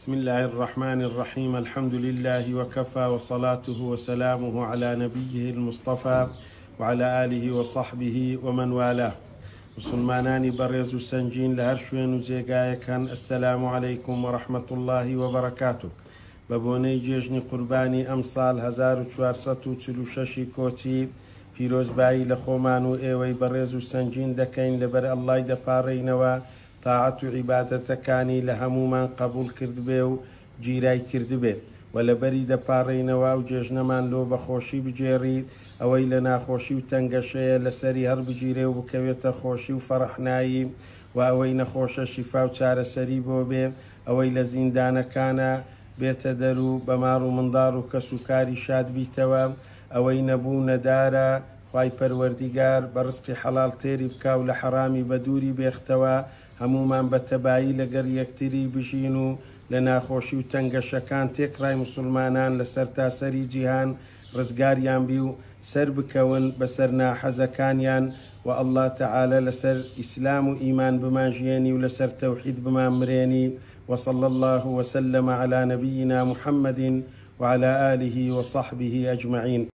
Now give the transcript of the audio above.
بسم اللە الرحمن الرحیم الحمد للە وکفی وصلاته وسلامه علی نبیه المصطفی وعلی آله وصحبه ومن والاه. موسڵمانانی بەڕێز و سەنگین لە هەر شوێن و جێگایەک هەن السلام علیکم ورحمة اللە وبرکاته. بە بۆنەی جێژنی قوربانی ئەمساڵ 1446 ی کۆچی پیرۆزبایی لە خۆمان و ئێوەی بەڕێز و سەنگین دەکەین لەبەر اللە ی دەپاڕێینەوە تاعەت و عیبادەتەکانی لە هەموومان قەبوڵ کردبێ و گیرای کردبێ و لەبەری دەپاڕێینەوە ئەو جێژنەمان لۆ بە خۆشی بگێڕی ئەوەی لە ناخۆشی و تەنگەشەیە لەسەری هەڵبگیرێ و بکەوێتە خۆشی و فەڕەحنایی و ئەوەی نەخۆشە شیفا و چارەسەری بۆ بێ ئەوەی لە زیندانەکانە بێتە دەر و بە ماڕ و منداڕ و کەس و کاری شاد بیتەوە ئەوەی نەبوو و نەدارە خوای پەروەردیگار بە ڕزقی حەڵاڵ تێری بکا و لە حەڕامی بەدووری بێختەوە، هەموومان بە تەبایی لەگەڵ یەکتری بژین و لە ناخۆشی و تەنگەشەکان تێکڕای موسوڵمانان لە سەرتاسەری جیهان ڕزگاریان بی و سەربکەون بەسەر ناحەزەکانیان و اللە تعالی لەسەر ئیسلام و ئیمان بمانژیێنی و لەسەر تەوحید بمانمرێنی وصلی اللە وسلم علی نبینا محمد وعلی آله وصحبه اجمعین.